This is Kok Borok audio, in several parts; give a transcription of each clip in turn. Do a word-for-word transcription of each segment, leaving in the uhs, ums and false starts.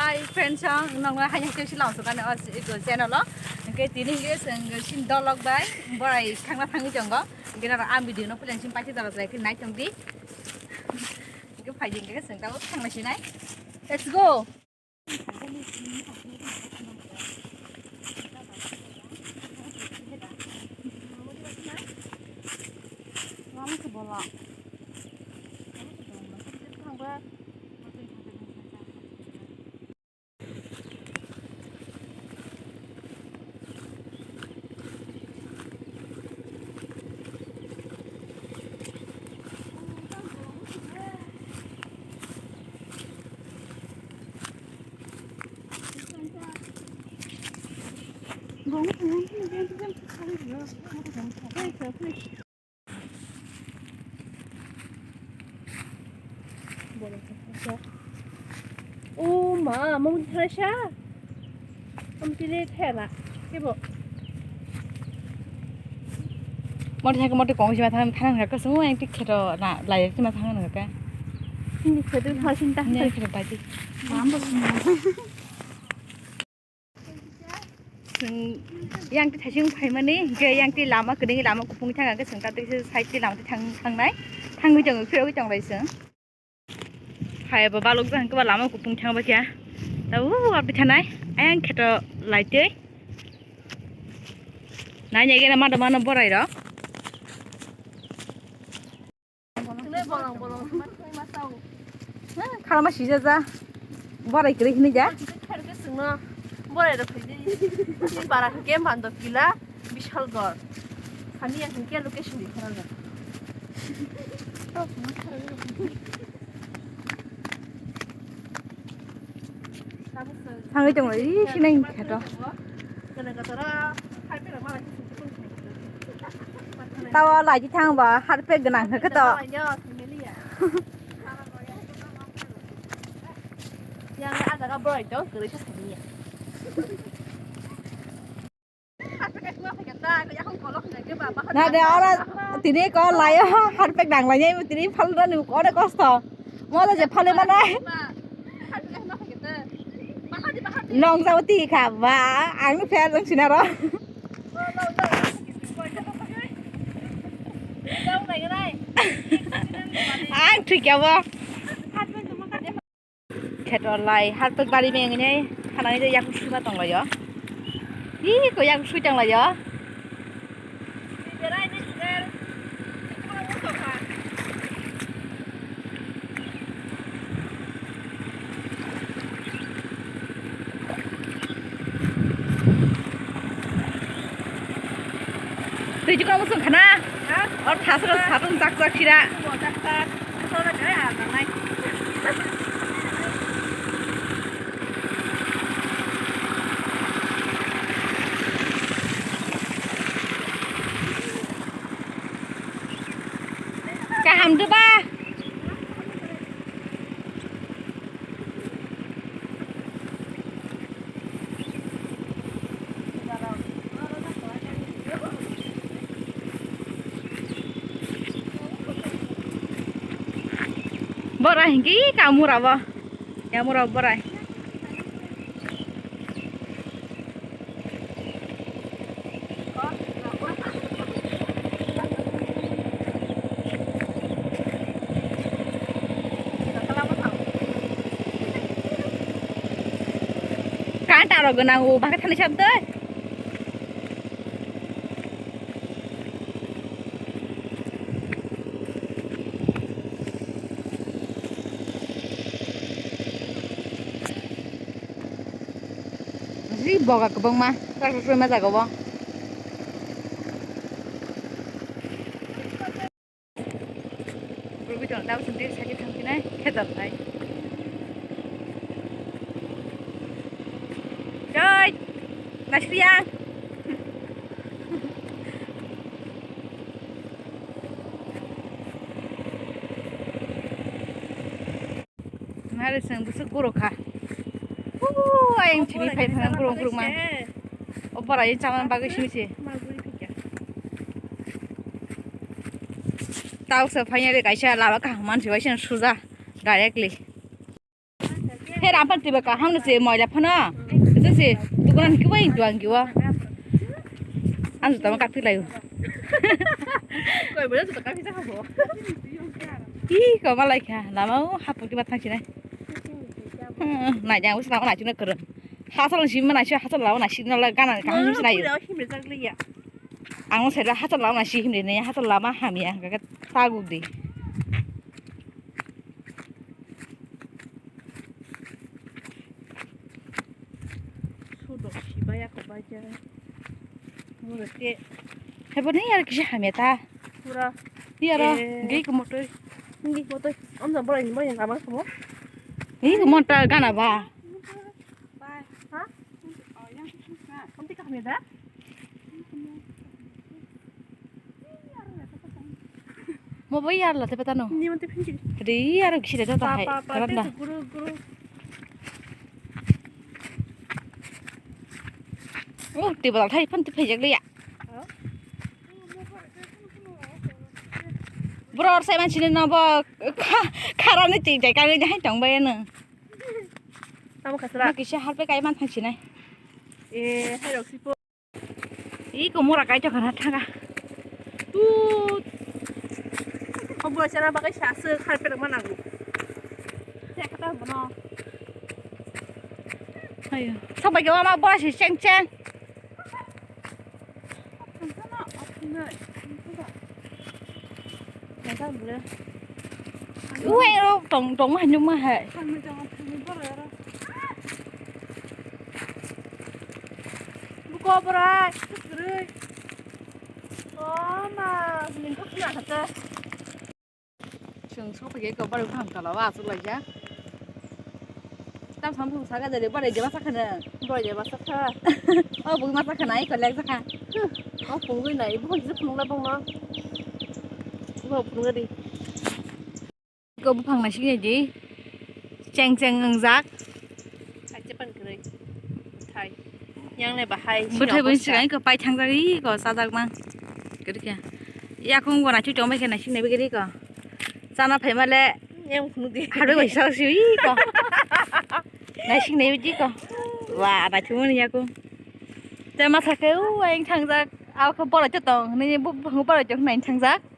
Hi friends, ang nongno haino khe si lamsok ani o iko channel o. Hwnkhe tini hwnkhe chwng sin dolok bai borai thangna thangwi tongo. Hwnkhe norok ang video no puila sin paithak dalok lai khe nai tongdi. Hwnkhe phaidi hwnkhe chwng tabuk thangna sinai. Let's go. O ma, mung tharasa. Amtile thela. Kebo. Mori thake mori kong sima thang thang ka sung yang tik kheto na lai sima thang na ka. Ini kheto thasin ta. Ini kheto baji. Mambo. Chwng yang twi thaising phaimani, hwnkhe yang twi lama kwrwngwi lama kupungwi thang, hwnkhe chwng ta twi side twi lama twi thang, thangnai, thangwi tongo, phirogwi tonglai chwng. Phai bo balok jang khe ba lama kupung thang ba khe. Ta u abdi thanai, ayang kheto lai twi. Nai nai gena mado mano borai rok. Tini bolong bolong sima twi ma tau. Kharma sija ja. Borai kwrwi hwnwi ja. Kharke sungno borai rok phai di. Bara ke mando pila bishal gor. Sani ya ke location di khara. Thangwi tongo, ih, sinai kheto. Tawa laji thang ba, harpek gwnang khe to. Yang ada ka boy to, kwrwi sa sani ya. Na de ora tini ko layo harpek dang lai nai tini phal ro ni ore kosto. Mo da je phal ma nai. Long jabo ti kha ba ang ni pher jong sinaro. Ang thwi kya bo. Kheto lai harpek bari mengni hanani je yak sui ma tonglaio. Ih, ko yak sui tonglaio. Twi jukra musung khana. Ha? Or thasa satung jak jak sira. Mo jak jak. Thasa jak kare ar nangnai. Kaham de ba. Bora hingke kamura bo. Yamura borai. Kanta rok gwnang o, bakhe thani sabdoi. Ji boga kwbangma, rak rak ma jaga o. Rubitong dao sendiri sakit thangkinai, khetor nai. Joy, Nasriya. Nare sang busuk goro kha. Uuu, ayang chini phai thang gurung gurung ma. O bara ye chama bagwi simi se. Tau sa phai re kaisa laba kaham man se waisa suja directly. He Tampan tiba kaham no se moila phano. Itu se dukunan kiwa itu ang kiwa. Ang tama kapi layu. Koi boleh tu kapi sa habo. Ih, kau malah kya? Lama oh hapung tiba thang sinai. Hmm, na jang usi lama na chuna kerem. Hasal si mana si hasal lama na si nala gana kaham si layu. Ang saya hasal lama na si himde ne hasal lama hamya gaga taguk di. Sudok si baya ko baja. Mura te. Hebo ni yar kisi hamya ta. Pura. Ni yaro. Eh. Gei ko motoi. Gei ko motoi. Om na borai ni borai na ma ko. Gei ko motoi gana ba. Bye. Ha? Om ti ka hamya da? Mo bai yar la tepe tano. Ni mo te phinchi. Ri yar kisi de ta hai. Pa pa pa te guru guru. Oh, table thai phan te phejak le ya. Bro, sai man sini no bo kha-, kharani ti jai kagwi hai tong bai no. Tamo khasra. Kisa harpe kai man thang sinai. Eh, hai rok sipo. Iko mora kai to khana thanga. Tu. Obo chana bagai sa se khar pera mana gu. Te kata bono. Ayo. Sabai ke mama bora si cheng cheng. Uwe ro tong tong ma nung ma hai. Buko borai, kwrwi. O ma, nini kok khna kha ta. Chwng sok phai khe eko bari buphang tola o achuk laijak. Tam sam phung saka jani bari jeba sakha nang. Bari jeba sakha. O bui ma sakha nai eko lek sakha. O phungwi nai buphang kisa phunukla bongno. Bo phunukla di. Eko buphang naising di. Cheng cheng wngjak. Hai chepan kwrwi. Thai. Yang le bahai. Bwthai bwni sigang eko pai thangjak eko chajakma. Kwrwi khe. Yakung gona chu chomai khe naising nai bigiri eko. Chana phaima le. Yang phunu di. Harwi bai sak si ui ko. Naising nai biji ko. Wa, naithumuni yaku. Te ma thake u aing thangjak. Ako boro te tong. Ni bu bu boro te nai thangjak.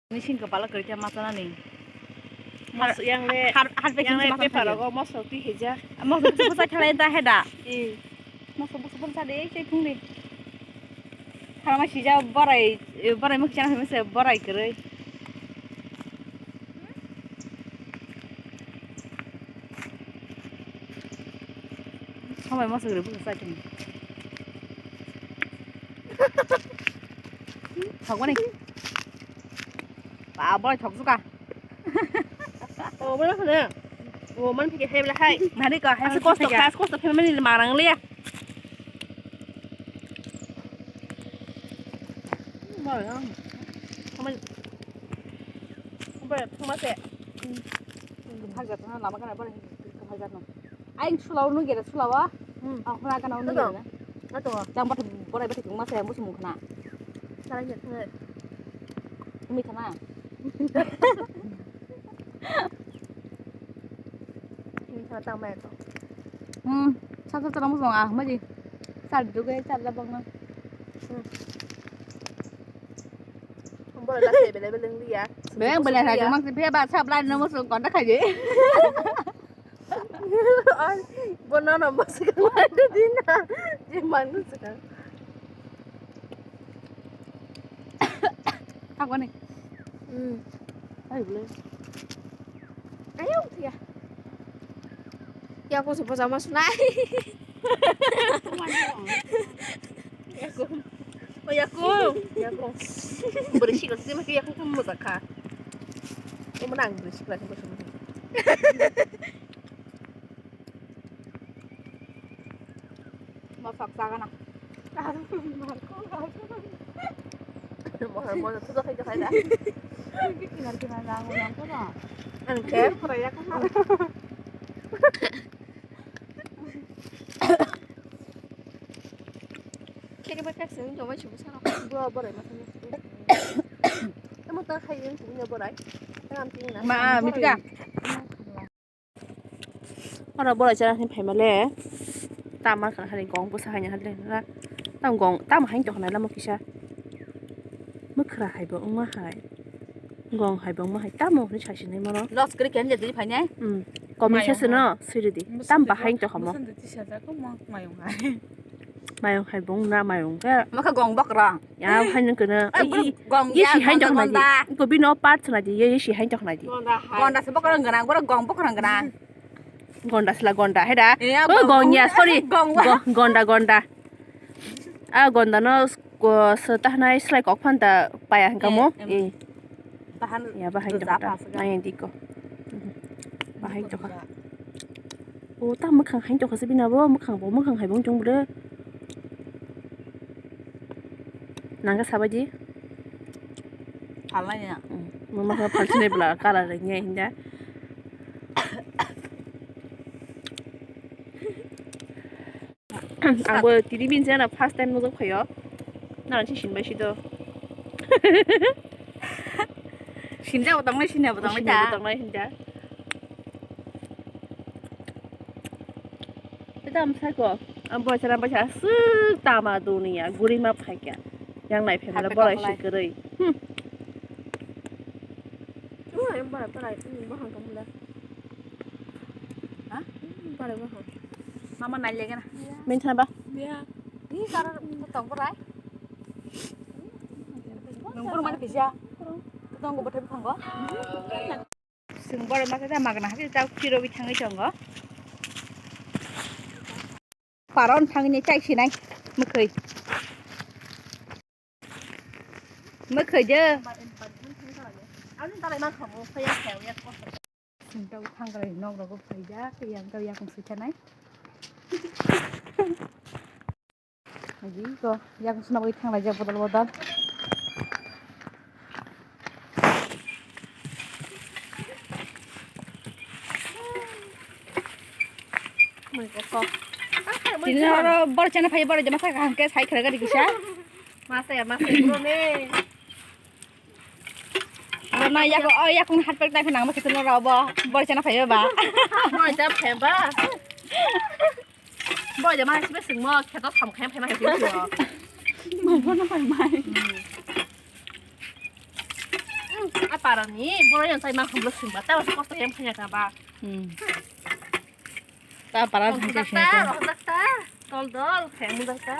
Ni sing kepala kerja mata nani. Mas yang le. Har har yang le peking masa paper tadi. Rogo mosok ti heja. Mosok ti masa khalai ta heda. Ih. Mosok mosok pun tadi cai phung di. Khalama sija borai, borai mukchang hai masa borai kerei. Hambai mosok rwbwkha chai tong. Thokmani. Ba, boi thoksuka. O, boi khne. O, man phike hai bla hai. Nani ka hai. As kosto khas kosto family marang liya. Boi, boi thokma se. Hajat na lama kana boi. Hajat na. Aing sulaw nung gere sulawa. Hmm. Ang khna gana nung gere. Ato. Jang bathai borai bathai tongma se musu mung khna. Sarai ya thang. Tumi thana. Tumi thana tang mai to. Hmm. Sa sa tara musu ah maji. Sal duge sal la bang na. Hmm. Borai la se bele bele nung ya. Beng bele hai mang se phe ba sab lai no musu kon da khai je. Ai, bo nono bwswk lai di na. Je manu swkang. Hakmani. Hmm. Ai bole. Ayo, ya. Ya, aku sebut sama Sunai. Yaku. O yaku. Yaku. Bwrwi sikla sima khe yaku khe mojak kha. Omo nang bwrwi sikla khe bwswk mojak. Mosok sagana. Mohar mojak tudo khai khai da. Kinar kinar nang nang tudo. Ang khe. Pura yaku. Khe khe bai kaisa wng tongbai subu sano. Bo borai ma thangwi. Tamo ta khai wng tongwi borai. Ma, Mithika. Oro borai chana hinwi phaima le. Tama kha hali gong bwsa haina hali na. Tam gong, tam hain tokna lama kisa. Mwkhra hai bo wngma hai. Gong hai bo wngma hai. Tamo hinwi sasinai moro. Los kri ken jadi phainai. Hmm. Comment section no siri di. Tam bahai tokamo. Mayung hai. Mayung hai bong na mayung ke. Mokha gong bok rang. Ya, hai nang kena. Eh, bro, gong ya, si hai gonda, jok nai di. Gonda. Ko bino part na di, ye, ye si hai jok nai di. Gonda hai. Gonda se bokorang gwnang, boro gong bokorang gwnang. Gonda sila gonda, hai da. Iya, oh, gong, gong ya, sorry. Gong wa. Go-, gonda, gonda. Ah, gonda no ko se tahnai slai kok phan ta paya hangka mo. Eh, em. Eh. Bahan ya, bahai rwjak tokha ta. Aswk. Nai di ko. Bahai tokha. O, ta mwkhang hai tokha se bini abo, mwkhang bo, mwkhang hai bo wng tong bwle. Nangkhe sabai di. Phalnai ya. Hmm, mama khe phalsinai bwla, colour rwngya hinda. Ang bo tini bini channel first time nujak phaio. Nang si sinbai si do. Sinjak bo tongnai, sinjak bo tongnai ta. Sinjak bo tongnai hinda. Eta amsai ko. Ang bo chara bo chara suk tama dunia guri ma phaikya. Yang nai phaimala. Happy borai koklai. Sikroi. Hmm. Cuma yang borai borai, hmm, bohong kamu dah. Ha? Borai bohong. Mama nai lagi na. Min sana ba? Iya. Ini karena tok borai. Nungkur mana bisa? Tunggu betul tunggu. Sung borai masa da magna hati tau kiro bi thangai tongo. Paron thangni chai sinai. Mwkhwi. Mwkhwi de. Sintau thangrai nok rogo phaijak, yang tau yakung sui thanai. Agi ko yakung suna bai thanglaijak bodol bodol. Tini oro bor chana phai bor jama sa kaham ke sai khara gari kisa. Masa ya, masa ya, bro ne. Oro na yak, oh, yakung hat pek tai nang ma kitu no ro bo. Bor chana phai ba. Bor chana phai ba. Bor jama sibe singmo kheto sam khem phai ma kitu. Mai bor na phai mai. Hmm. Hmm, a parani, boro yang sai mang khumlo singba, ta bas kosto yang phanya ka ba. Hmm. Ta paran. Rohok phanya dakta, sini. Rohok dakta, dol dol, khayang dakta.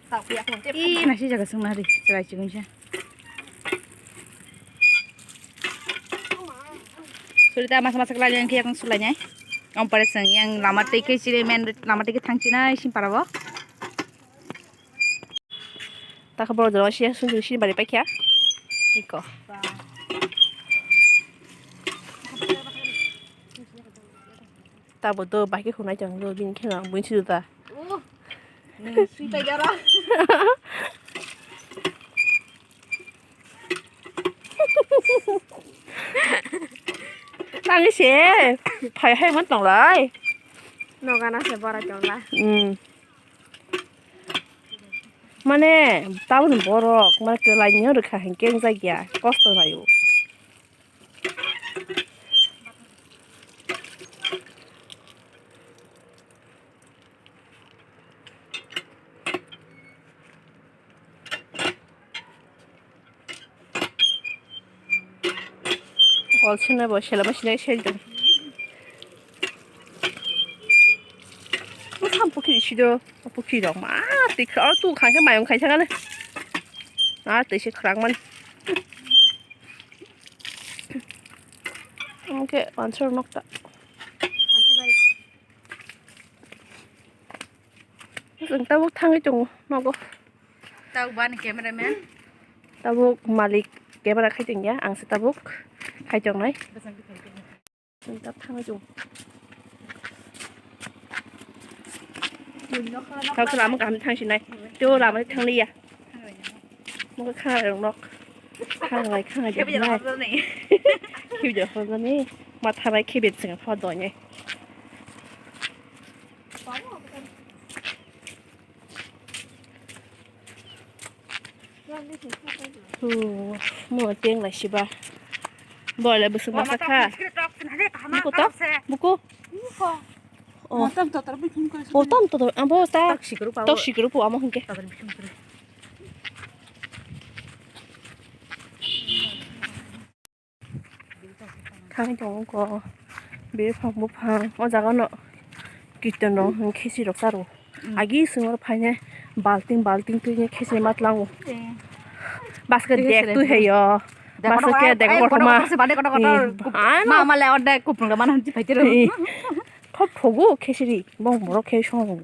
Tak puya khum tep. Ih, nasi jaga sung nari, cerai cigun sih. Surita masa masa kelai yang kia kung sulanya. Om pada seng yang lama teke cire men lama teke thang cina isin para bo. Tak bolong jora sia sung sini bari paikya. Iko. Tabo do bahai khe hunai tong do bini khe no bini si juta. Uh, hmm, sui ta jara. Nang se phai hai man tong lai. Noga na se bora tong la. Hmm. Mane taboni borok mane kelai ni rwkha hinkhe wng jak ya kosto naio. Kol swnai bo selama sinai sel tong. Bwsam pukiri sido, pukiri rok ma twi khra, o tu khang khe mayung khai thangani. A twi se khwrang mani. Omo khe answer nok ta. Chwng tabuk thangwi tongo nogo. Tabuk bani cameraman. Tabuk malik camera khai tongya, ang se tabuk khai tongnai. Chwng tabuk thangwi tongo. Tabuk lama kaham thangsinai. Teo lama thangliya. Mokhe khanai rok nok. Khanai, khanai de. Khebi jora hwnai. Hwnjani. Khebi jora hwnjani. Ma thanai khebi chwng pha donye. Mo teng lai siba. Bo le busuk masa kha. Buku to? Buku? Oh. Motom totor bui phun kore. Motom totor, abo ta. Tok sikuru pa. Tok sikuru pa amo hingke. Totor bui phun kore. Thangwi tongo ko. Biri phang buphang. O jaga no. Kirtan rok hwn khesi rok charo. Agi swngo phaine balting balting twi khesi ma tlango. Basket bag twi heyo. Basket bag kotor kotor se bade kotor kotor. Ma ma le odde kupung da mana hwn chi phaitero. Thop thogo khesiri bong borok khe song.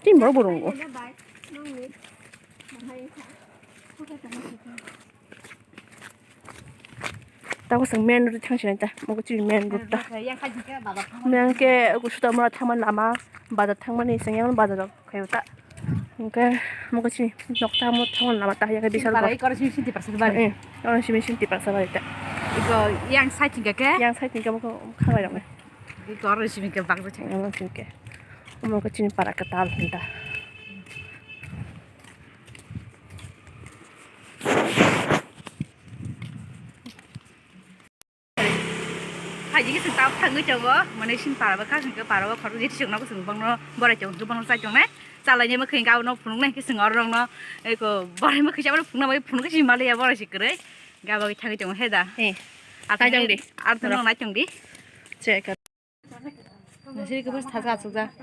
Tin borok borok. Tako chwng main road thang sinai ta, mokol chini main road ta. Main ke kusuta mura thangma lama, bazar thangmani chwng yang bazar rok khayo ta. Hwnkhe mokol chini nok ta mo thangma lama ta, yang ke bisal. Para ko. Ikor simi sinti parsa bari. Eh, orang simi sinti parsa bari ta. Iko yang side hingke ke? Yang side hingke mokol khanglai rok. Ikor simi ke bagja chang. Yang simi ke. Mokol chini para ke tal hinta. Phaidi khe chwng tabuk thangwi tongo, mane sini para bo kha, hwnkhe para bo khoroknwi chwng nogo chwng bongno borai tongo, hwnkhe bongno chai tongnai. Chalaini mwkhwi hwnkhe abono phunuknai hwnkhe chwng oro rokno eko borai mwkhwi se abono phunukna bagwi phunukgwi se maliya borai se kwrwi. Hwnkhe abo thangwi tongo he da. Eh, ar chai tong di. Ar tong nai tong di. Check. Nasiri khe bus thasa asukjak.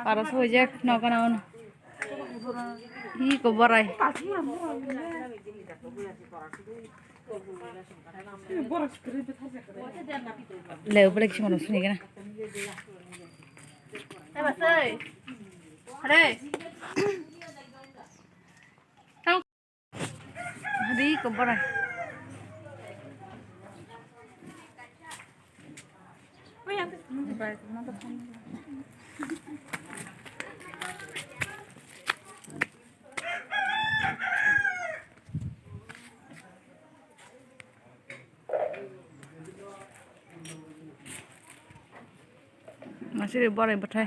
Para sojak nogo na ono. Hi ko borai. Le, ubole kisi mano suni gana. Ri ko borai. Masiri borai bwthai.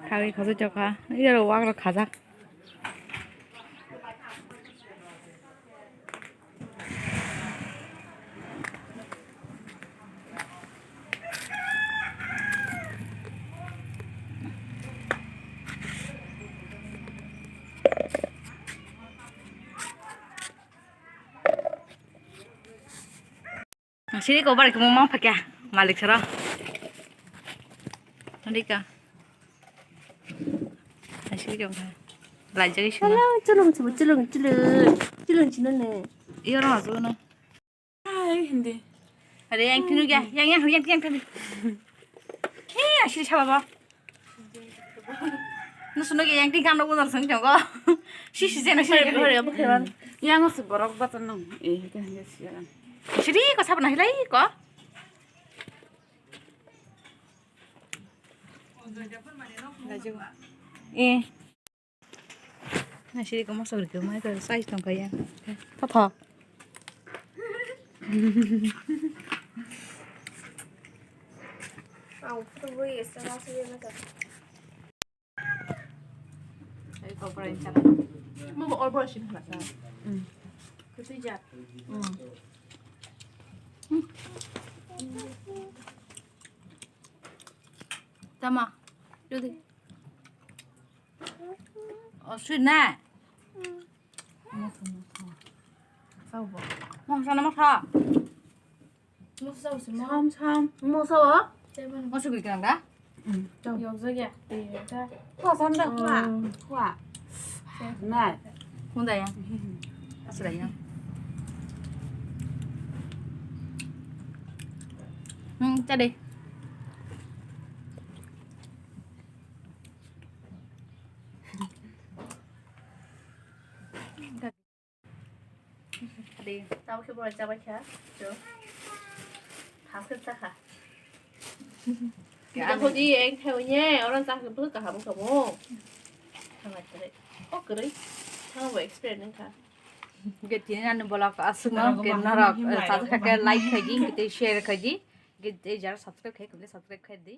Khagwi khajak tongkha. Iyaro wagrok khajak. Sini ko bar kemo mang phakya malik sara. Tandika. Asli ka. Lajagi sini. Hello, chulung chulung chulung chulung chulung chulung ne. Iyo orang masuk no. Hai hindi. Ada yang tinu ya, yang yang yang yang tadi. Hei, asli siapa ba? Nusuno yang tinggal lo udah seng jago. Si si jena si. Hari hari apa kailan? Yang si borok batan nung. Eh, itu hanya siaran. Siri ko siapa nah lagi ko? Eh. Nasiri ko mosok rikir mai ko size tong kaya. Totho. Ang photo bui esta na sui na ta. Ai ko pura insa. Mo bo all brush ni pura. Hmm. Kutu ja. Hmm. Tama. Dudi. Oh, sweet na. Moso, moso. Sao bo. Moso na moso. Moso sao simo. Sam, sam. Moso o? Moso gwi kang da? Hmm, tau. Yok jagya. Iya, ta. Kua sam da, kua. Hmm. Kua. Na. Hunda ya. Asra ya. Hmm, tadi. Adi, tamo khe borok chabai kha, chwng. Haskhe chakha. Khe ang hodi eng thaiwi ne, oro chakhe bwswk kaham wngkha mo. Thanglai kwrwi. O kwrwi. Thangbo experience wngkha. Hwnkhe tini ani vlog aswkno, hwnkhe norok, eh, sajak kha khe like khaidi, hwnkhe tei share khaidi. Ge-, ei jara subscribe khai, khamle subscribe khai di.